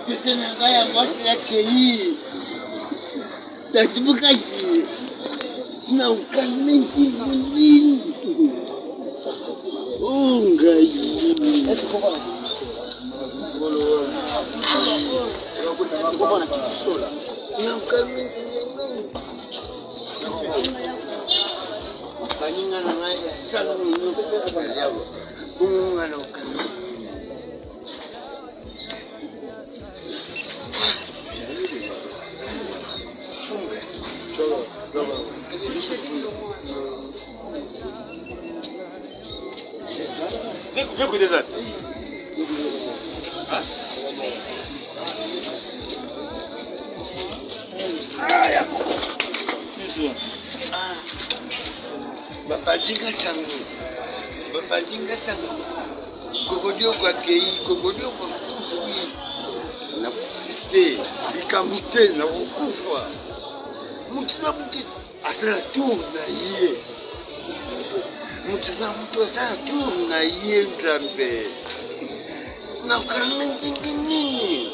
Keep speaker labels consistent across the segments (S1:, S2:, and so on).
S1: Tete na ngai ya mwasi akei. Tati Bukasi, na okalmenti nini? Oh ngai. Na okalmenti nini? Baninga na ngai ya sango nyonso yawa. Bongo ngai na okalmenti. Bapanzi nga sango, bapanzi nga sango. Kokodioko akei, kokodioko akufi. Nakufi te, likambo te, nakokufa. Moto na moto asala tour na ye. Moto na moto asala tour na ye, Nzambe. Nakalme ndenge nini?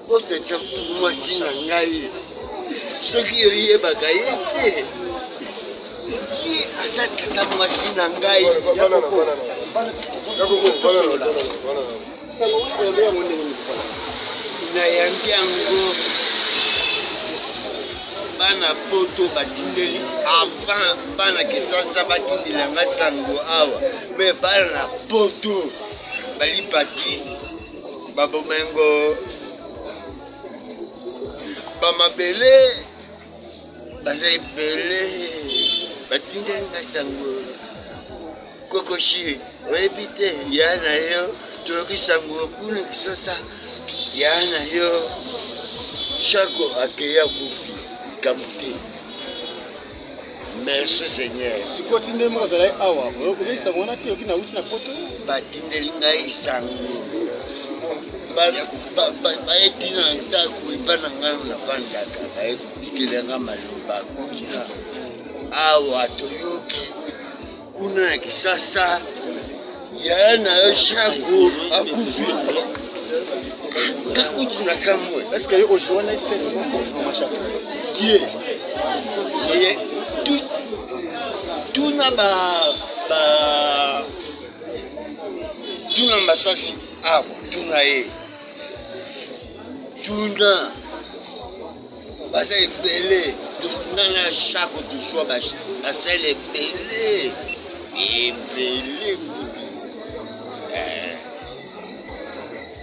S1: Botata mwasi na ngai, soki oyebaka ye te. Ye aza tata mwasi na ngai. Nayambi yango bana poto batindeli avant bana kisasa batindela nga sango awa me bana na poto balipaki babomengo bamabele Baza ebele batindeli nga sango kokoshi oyebi te ya na yo toyoki sango kuna kisasa ya na yo shako akeyi akufi likambo te merci seigneur
S2: sikoyo tindeli moko azalaki awa oyoki sango wana te oki nauti na poto
S1: batindeli ngai sango baye tina na ndako epa na ngai nafandaka baye kotikela nga maloba kuna awa toyoki kuna na kisasa yaya na yo shako akufi kakutu na kamwe
S2: est-ce yo ojoua na esene moko mama shako
S1: ye ye tuna ba ba tuna masasi awa tuna ye tuna baza ebele nga na shako tozwa basele ebele ebele eh.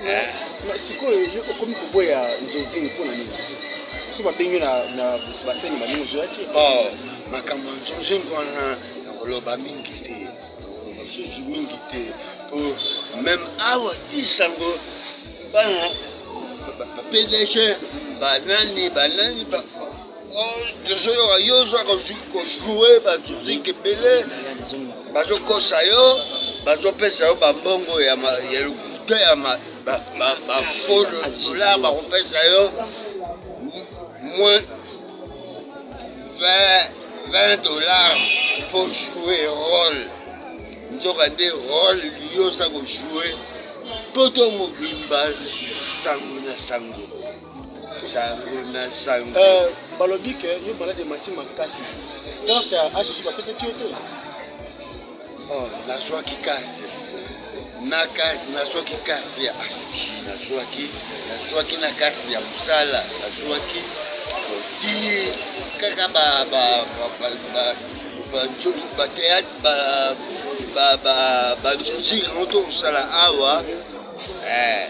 S2: Eh. Sikoyo yo okomi koboya nzonzingi mpo na nini? So babengi na baseni baningi ozwa te?
S1: Oh, makambo ya nzonzingi wana nakoloba mingi te, nakoloba susu mingi te, po meme awa ti sango bana ba pdg banani banani ba oh, tozoyoka yo ozwaka kojoue bazoziki ebele bazokosa yo bazopesa yo bambongo ya lokuta ya bafaux dollar bakopesa yo moins 20 dollars mpo jouer role nzoka nde role yo oza kojoue Poto mobimba sango na sango sango na sango.
S2: Euh, balobi ke yo malade emati makasi carte ya HG bapesaki yo te?
S1: Oh, nazwaki carte na carte nazwaki carte ya HG nazwaki nazwaki na carte ya mosala nazwaki ti kaka ba ba ba ba ba ba théâtre banzonzi yango tokosala awa eh.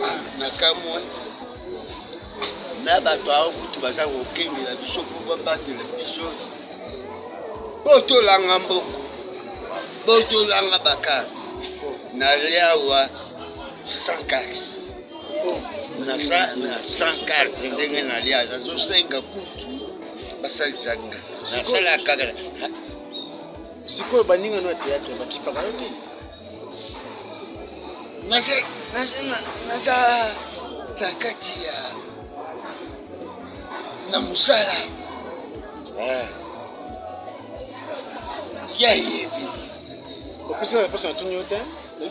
S1: ah, na kamwe na bato awa kutu baza kokengela biso mpo babatela biso botolanga mbongo botolanga bakarte naliawa sans carte na sans carte ndenge nalia nazosenga kutu basalisa nga nasala kaka
S2: sikoyo baninga no ya théâtre bakipaka yo te
S1: naza na kati ya na mosala eh. ya yebi
S2: opesa réponse natuni yo te.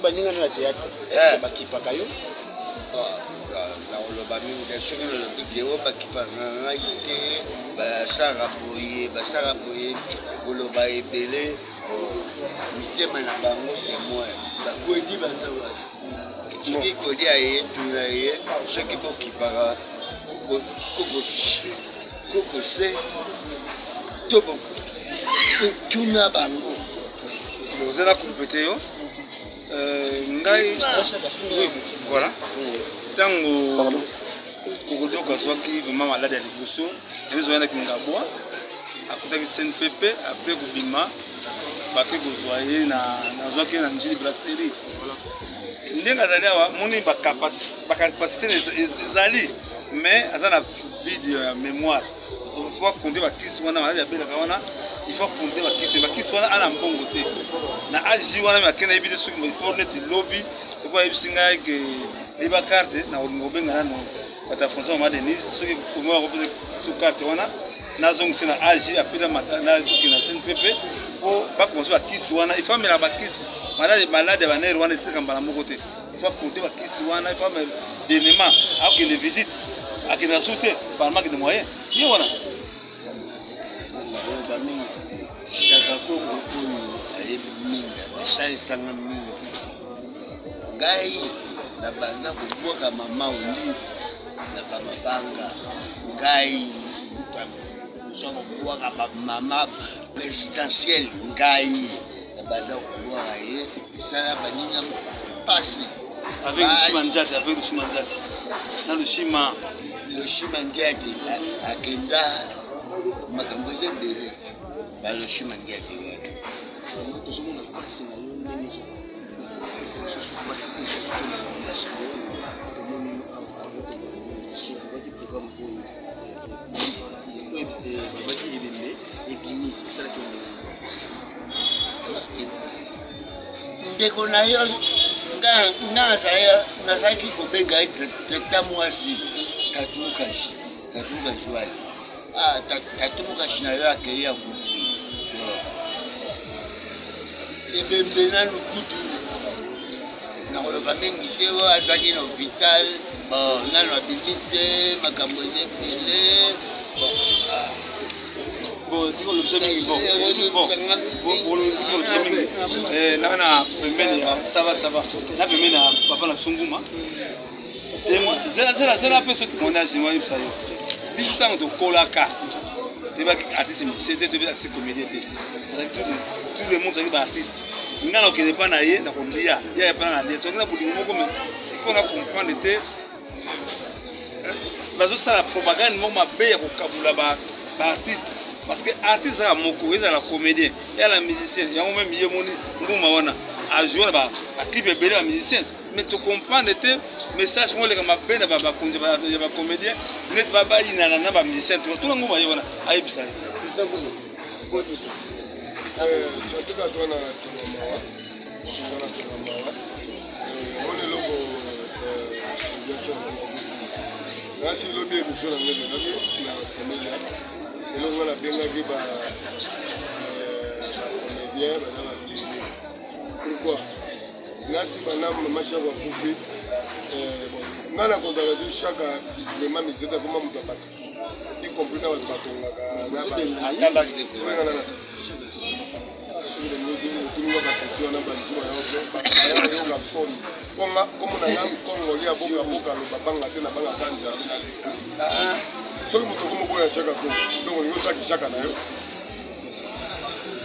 S2: Baninga no ya théâtre, est-ce bakipaka yo?
S1: Nakoloba mingi te. Soki nalobi ke oyo bakipaka ngai te, basala boye, basala boye, koloba ebele, mitema na bango témoin. Bakwedi baza wapi? Soki kolia ye, tuna ye soki bokipaka kokose to tuna bango.
S3: Ozala compléter yo ngai, voilà. Ntango Kokodoko azwaki vraiment malade ya liboso, ezoyanaki Ngabwa, akutaki CNPP. Après kobima, bake kozwa ye, nazwaki ye na Njili Brasserie. Ndenge azali awa, moni bacapacité ezali, mais aza na vide ya mémoire. Il faut akonde bakisi wana, maladi abelaka wana, il faut akonde bakisi. Bakisi wana, ana mbongo te na age wana. Me akende, ayebi te soki il faut neti lobi eko ayebisi ngai ke ayeba carte na kolinga kobenga nano bato ya François, Mama Denise, soki kopesa so carte wana, nazongisa na age apres nazoki na CNPP mpo bakomasa bakisi wana. Il faut amela bakisi. Malade, malade ya banerfs wana esika mbala moko te. Il faut akonte bakisi wana, il faut dernièrement akokende visite, akende su te par manque de moyen ye wana.
S1: Nakoloba mingi, Shaka Kongo oyo ayebi mingi, esalisanga mingi. Ngai nabanda kobwaka Mama Olive na bamabanga. Ngai oza kobwaka bamama présidentielle, ngai nabanda kobwaka ye, esala baninga mpasi.
S3: Avec Lushima Nzati, avec Lushima Nzati na Lushima.
S1: Lushima Ngiati akenda, makambo eza ebele, balushima Ngiati wana.
S2: Tozomona mpasi na yo ndenge ozopesa lisusu mpasi te, lisusu te na chaleur. Tomoni awa babaki programme oyo, babaki ebembe ebimi, esalaki yo ndenge?
S1: Ndeko na yo nga nazalaki kobenga ye tata mwasi Tatukashi, Tatukashi wali Tatukashi na yo akei ya kufi, ebembe nanu kutu nakoloba mingi te. Oyo azalaki na hôpital, bon, nanu abimi te, makambo eza ebele, bon.
S3: Bon, tika olobisa mingi. Bon, olobisa mingi. Nanga na pembeni ya sava sava, na pembeni ya papa na biso Nguma. Zela, zela, zela, mpe so témoignage oyebisa yo. Biso ntango tokolaka, toyebaki artiste musicien te, toyebi artiste comédien te. Tout le monde tozalaki baartiste. Nga na okende mpa na ye na kolia, ya ya mpana na lia, tozalaki na bolingo moko. Mais sikoyo na comprendre te, bazosala propagande moko mabe ya kokabula baartiste, parce que artiste ezaka moko, ezala comédien, ezala musicien. Yango même ye moni Nguma wana ajoue na baclip ebele ya musicien, mais tocomprendre te message moko eleka mabe na bakonzi ya bacomédien, neti bayinana na bamusicien. Tuna Nguma, ye wana ayebisa ye.
S4: Surtout bato wana tonga mawa, wana tonga mawa. Omoni eloko nasi lobi, émission na ngai ezalaki na comédia. Eloko nga nabengaki bacomédien baza batele. Pourquoi nasi bana mama Chaka akufi? Nga nakozala te. Chaka vraiment musicien, akoma moto ya bato, y compris na bato batongaka. Otuninga baquestion wana, bayoka soni mponga komona nga Nkongoli ya boka boka, aloba banga te na banga ka Nzambe na leta. Soki moto okomoboya Chaka Kongo, donc olingi osaki Chaka na yo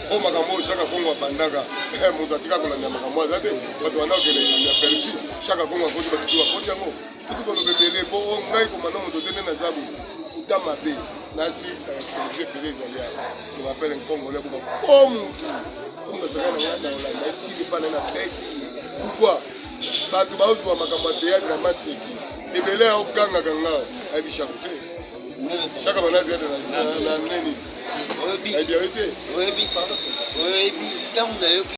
S4: po makambo oyo Chaka Kongo abandaka, moto atika kolanda makambo aza te. Bato banda kokende ya Persi, Chaka Kongo akoti, bato tu bakoti yango. Kutu koloba ebele po ngai komanda moto te nde naza boye kuta mabe. Nasi televizio ebele ezali awa. Je m'appelle Nkongoli abuka fo mutu soki nazalaka na ngai na kolanda etili mpa na beki. Pourquoi bato bazwa makambo ya théâtre ya maseki ebele ya ogangaka? Nga ayebi Chaka te. Chaka bana théâtre na nini, ayebi yayo te.
S1: Oyebi, ntango nayoki